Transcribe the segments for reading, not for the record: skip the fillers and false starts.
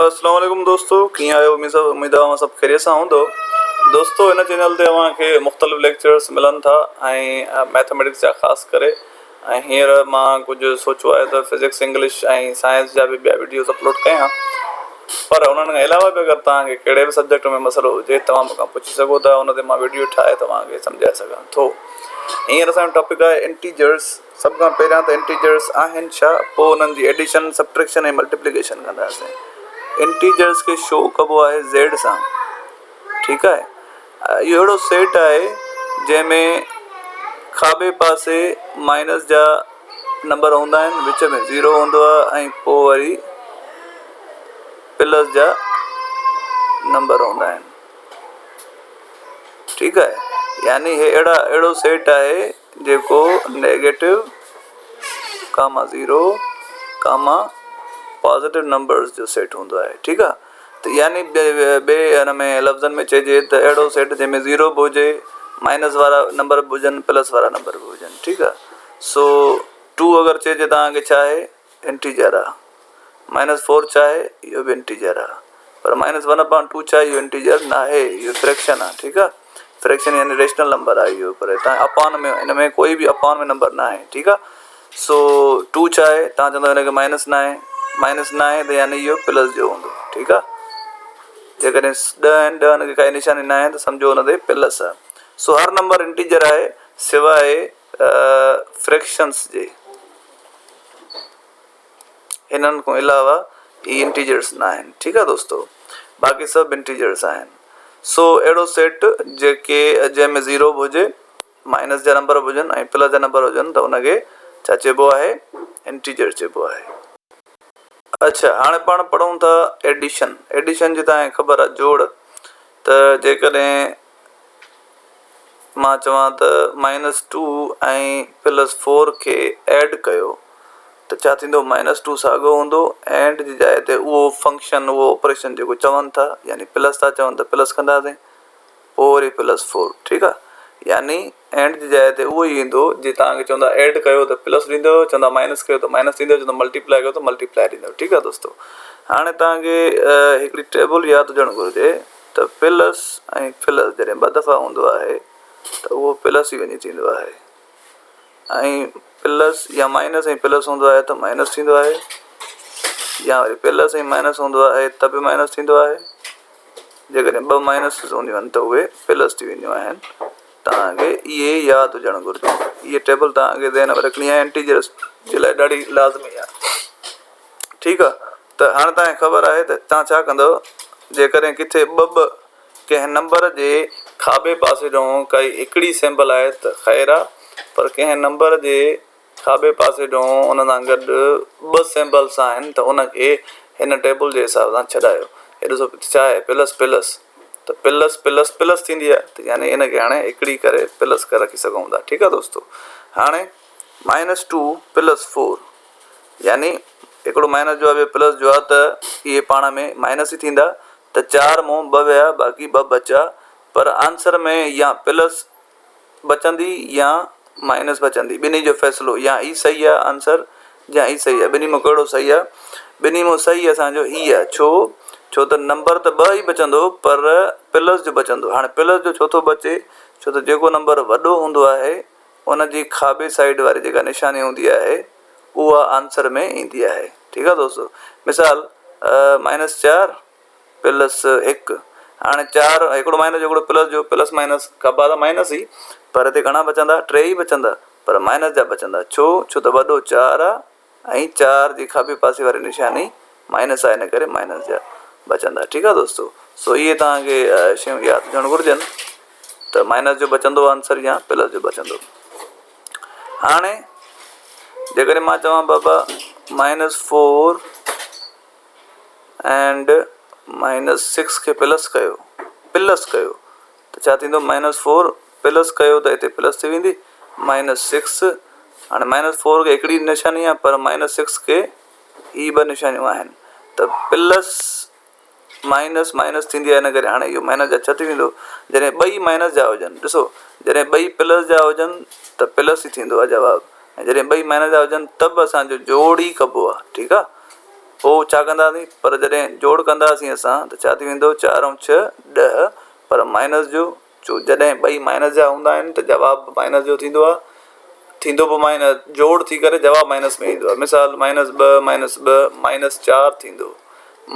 اسلام عليڪم دوستو ڪيئن آهيو اميد سڀ اميد آهي اوهان سڀ خيريت سان هوندو دوستو هن چينل تي اوهان کي مختلف ليڪچرس ملن ٿا ۽ ميٿميٽڪس جا خاص ڪري ۽ هينئر مان ڪجهه سوچيو آهي ته فزڪس انگلش ۽ سائنس جا به ٻيا وڊيوز اپلوڊ ڪيان پر انهن کان علاوه به اگر توهان کي ڪهڙي به سبجيڪٽ ۾ مسئلو هجي توهان مون کان پڇي سگهو ٿا ان تي مان وڊيو ٺاهي توهان کي سمجهائي سگهان ٿو هينئر اسان جو ٽاپڪ آهي انٽيجرس سڀ کان پهريان ته انٽيجرس آهن ڇا، پوء انهن جي ايڊيشن، سبٽريڪشن ۽ ملٽيپليڪيشن ڪنداسين. انٽيجرس کي شو ڪبو آهي زيڊ سان. ٺيڪ آهي. اهو اهڙو سيٽ آهي جنهن ۾ کاٻي پاسي مائنس جا نمبر هوندا آهن، وچ ۾ زيرو هوندو آهي ۽ پوء وري پلس جا نمبر هوندا آهن. ٺيڪ آهي. يعني هي اهڙا اهڙو سيٽ آهي جيڪو negative comma zero comma positive numbers جو سيٽ هوندو آهي ٺيڪ آهي ته يعني ٻئي ان ۾ لفظن ۾ چئجي ته اهڙو سيٽ جنهن ۾ زيرو به هجي مائنس وارا نمبر به هجن پلس وارا نمبر به هجن ٺيڪ آهي سو ٽو اگر چئجي توهان کي ڇا آهي انٽيجر آهي مائنس فور ڇا آهي اهو به انٽيجر آهي پر مائنس ون اپان ٽو ڇا آهي اهو انٽيجر ناهي اهو فريڪشن آهي ٺيڪ آهي فريڪشن يعني ريشنل نمبر آهي اهو پر هتان اپان ۾ ان ۾ ڪوئي به اپان ۾ نمبر ناهي ٺيڪ آهي سو ٽو ڇا آهي تان چوندو هن کي مائنس ناهي مائنس ناهي ته يعني اهو پلس جو هوندو ٺيڪ آهي جيڪڏهن ڏهه آهن ڏهن کي ڪائي نشاني ناهي ته سمجهو ان تي پلس آهي سو هر نمبر انٽيجر آهي سواء فريڪشنس جي انهن کان علاوه هي انٽيجرس نه آهن ٺيڪ آهي دوستو باقي سڀ انٽيجرس آهن سو اهڙو سيٽ جيڪي جنهن ۾ زيرو به هجي مائنس جا نمبر به هجن ۽ پلس جا نمبر هجن ته ان کي ڇا چئبو آهي انٽيجر چئبو آهي اچھا هاڻي پاڻ پڙهون ٿا ايڊيشن ايڊيشن جي تان خبر آهي جوڙ ته جيڪڏهن مان چوان ته مائنس ٽو ۽ پلس فور کي ايڊ ڪيو ته ڇا ٿيندو مائنس ٽو ساڳيو هوندو اينڊ جي جاء تي اهو فنڪشن اهو آپريشن جيڪو چون ٿا يعني پلس ٿا چون ته پلس ڪنداسين پوء وري پلس فور ٺيڪ آهي يعني اينڊ جي جاء تي اهو ئي ايندو جي توهان کي چوندا ايڊ ڪيو ته پلس ڏيندو چوندا مائنس ڪيو ته مائنس ڏيندو چوندا ملٽيپلائي ڪيو ته ملٽيپلائي ڏيندو ٺيڪ آهي دوستو هاڻي توهان کي هڪڙي ٽيبل ياد هجڻ گهرجي ته پلس ۽ پلس جڏهن ٻه دفعا هوندو آهي ته اهو پلس ئي وڃي ٿيندو آهي ۽ پلس يا مائنس ۽ پلس هوندو آهي ته مائنس ٿيندو آهي يا وري پلس ۽ مائنس هوندو آهي ته به مائنس ٿيندو آهي جيڪڏهن ٻه مائنس هونديون آهن ته اهي پلس ٿي وينديون آهن توهان کي اهي ياد هجڻ گهرجي اهي ٽيبل توهان کي ذهن ۾ رکڻي آهي انٽيجرس جي لاء ڏاڍي لازمي آهي ٺيڪ آ ته هاڻي توهان کي خبر آهي ته توهان ڇا ڪندؤ جيڪڏهن ڪٿي ٻه ٻه ڪنهن نمبر جي کاٻي پاسي ڏانهن ڪائي هڪڙي سيمبل آهي ته خير آ پر ڪنهن نمبر جي کاٻي پاسي ڏانهن ان سان گڏ ٻه سيمبلس آهن ته ان کي هن ٽيبل جي حساب سان ڇڏايو هي ڏسو ڇا آهي پلس پلس ته پلس پلس پلس ٿيندي آهي ته يعني ان کي هاڻي هڪڙي ڪري پلس ڪري رکي سگهون ٿا ٺيڪ آ دوستو هاڻي مائنس ٽو پلس فور يعني هڪڙو مائنس جو آهي ٻيو پلس جو آهي ته اهي پاڻ ۾ مائنس ئي ٿيندا ته چار مون ٻه ويا باقي ٻه بچا پر آنسر ۾ يا پلس بچندي يا مائنس بچندي ٻنهي جو فيصلو يا هي صحيح آهي آنسر يا هي صحيح آهي ٻنهي مان ڪهڙو صحيح آهي ٻنهي مان صحيح اسانجو هي آهي ڇو ڇو ته نمبر ته ٻه ئي بچندو پر پلس جو بچندو هاڻي پلس جو ڇو ٿو بچي ڇو ته جيڪو نمبر وڏو هوندو آهي ان جي کاٻي سائيڊ واري جيڪا نشاني هوندي آهي اها آنسر ۾ ايندي آهي ٺيڪ آهي دوستو مثال مائنس چار پلس هڪ هاڻي چار هڪڙو مائنس هڪڙو پلس جو پلس مائنس کٻا ته مائنس ئي پر هتي گهڻا بچندا ٽي ئي بچندا پر مائنس جا بچندا ڇو ڇو ته وڏو چار آهي ۽ چار جي کاٻي پاسي واري نشاني مائنس آهي ان ڪري مائنس جا بچندا ٺيڪ آهي دوستو سو اهي توهان کي شيون ياد هجڻ گهرجن ته مائنس جو بچندو آنسر يا پلس جو بچندو هاڻي جيڪڏهن مان چوان بابا minus four and minus six کي پلس ڪيو پلس ڪيو ته ڇا ٿيندو مائنس فور پلس ڪيو ته هتي پلس ٿي ويندي مائنس سڪس هاڻي مائنس فور کي هڪڙي نشاني آهي پر مائنس سڪس کي هي ٻه نشانيون آهن ته پلس مائنس مائنس ٿيندي آهي ان ڪري هاڻي اهو مائنس جا ڇهه ٿي ويندو جڏهن ٻئي مائنس جا هجن ڏسو جڏهن ٻئي پلس جا هجن ته پلس ئي ٿيندو آهي جواب ۽ جڏهن ٻئي مائنس جا هجن ته به اسانجو جوڙ ئي ڪبو آهي ٺيڪ آهي. پوء ڇا ڪنداسين پر جڏهن جوڙ ڪنداسين اسان ته ڇا ٿي ويندو چار ۽ ڇهه ڏهه پر مائنس جو جو جڏهن ٻئي مائنس جا هوندا آهن ته جواب به مائنس جو ٿيندو آهي ٿيندو به مائنس جوڙ ٿي ڪري جواب مائنس ۾ ايندو آهي مثال مائنس ٻه مائنس ٻه مائنس چار ٿيندو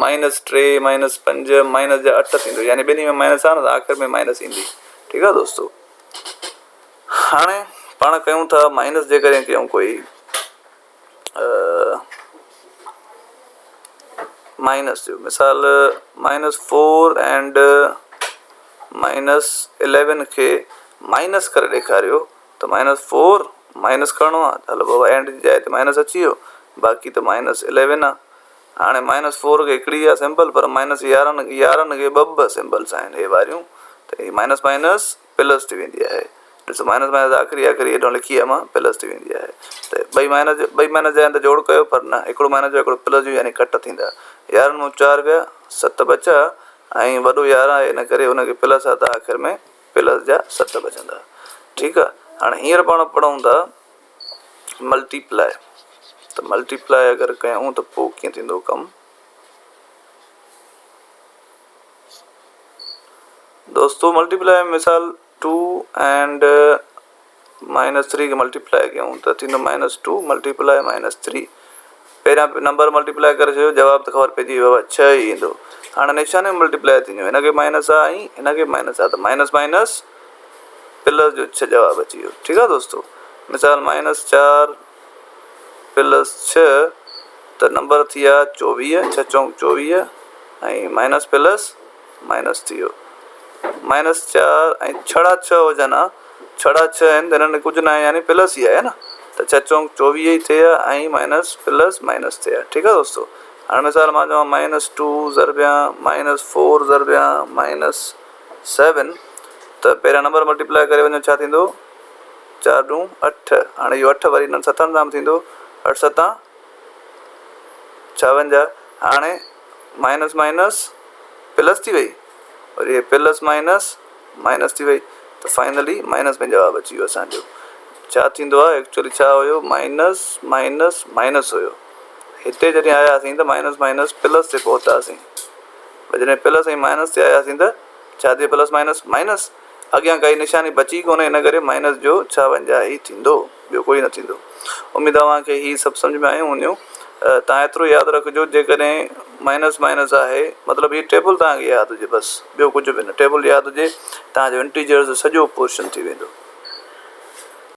مائنس ٽي مائنس پنج مائنس جا اٺ ٿيندو يعني ٻنهي ۾ مائنس آهي نه ته آخر ۾ مائنس ايندي ٺيڪ آهي دوستو هاڻي پاڻ ڪيون ٿا مائنس جيڪڏهن ڪيون ڪوئي مائنس جو مثال minus four and minus eleven کي مائنس ڪري ڏيکاريو ته مائنس فور مائنس ڪرڻو آهي ته هل بابا اينڊ جي جاء تي مائنس اچي ويو باقي ته مائنس اليون آهي هاڻي مائنس فور کي هڪڙي آهي سمبل پر مائنس يارهن يارهن کي ٻه ٻه سمبلس آهن هي واريون ته هي مائنس مائنس پلس ٿي ويندي آهي ڏسو مائنس مائنس آخري آخري هيڏو لکي آهي مان پلس ٿي ويندي آهي ته ٻئي مائنس ٻئي مائنس جا آهن ته جوڙ ڪيو پر نه هڪڙو مائنس جو هڪڙو پلس جو يعني ڪٽ ٿيندا يارهن مون چار ويا ست بچا ۽ وڏو يارهن آهي ان ڪري ان کي پلس آهي ته آخر ۾ پلس جا ست بچندا ٺيڪ آهي هاڻي هينئر پاڻ پڙهون ٿا ملٽيپلائي ته ملٽيپلائي اگر ڪيون ته پوء ڪيئن ٿيندو ڪم دوستو ملٽيپلائي مثال ٽو اينڊ مائنس ٿري کي ملٽيپلائي ڪيون ته ٿيندو minus two multiply minus three پهريان نمبر ملٽيپلائي ڪري ڇڏيو جواب ته خبر پئجي ويو ڇهه ئي ايندو هاڻي نشانيون ملٽيپلائي ٿينديون هن کي مائنس آ ۽ هن کي مائنس آ ته مائنس مائنس پلس جو ڇهه جواب اچي ويو ٺيڪ آ دوستو مثال مائنس چار پلس ڇهه ته نمبر ٿي ويا چوويهه، ڇهه چونڪ چوويهه ۽ مائنس پلس مائنس ٿي ويو مائنس چار ۽ ڇڙا ڇهه هجن ها ڇڙا ڇهه آهن ته هنن ۾ ڪجهه ناهي يعني پلس ئي آهي نه ته ڇهه چونڪ چوويهه ئي ٿئي ها ۽ مائنس پلس مائنس ٿئي ها ٺيڪ آهي دوستو هاڻي مثال مان چوان مائنس ٽو ضربيان مائنس فور ضربيان مائنس سيون ته پهريان نمبر ملٽيپلائي ڪري وڃو ڇا ٿيندو چار ڏون اٺ هاڻي اهو اٺ وري انهن ستن سان به ٿيندو اٺ ستان ڇاونجاهه هاڻي مائنس مائنس پلس ٿي وئي وري هي پلس مائنس مائنس ٿي وئي ته فائنلي مائنس ۾ جواب اچي ويو اسانجو ڇا ٿيندو آهي ايڪچولي ڇا هيو مائنس مائنس مائنس هيو هتي جڏهن آياسين ته مائنس مائنس پلس تي پهتاسين جڏهن پلس ۽ مائنس تي آياسين ته ڇا ٿي پلس مائنس مائنس اڳيان ڪائي نشاني بچي ڪونهي ان ڪري مائنس جو ڇاونجاهه ئي ٿيندو ٻيو ڪوئي نه ٿيندو. اميد اوهان کي هي سڀ سمجهه ۾ آيون هونديون. توهان ايترو ياد رکجو جيڪڏهن مائنس مائنس آهي مطلب هي ٽيبل توهان کي ياد هجي بس ٻيو ڪجهه به نه ٽيبل ياد هجي توهان جو انٽيجرز جو سڄو پورشن ٿي ويندو.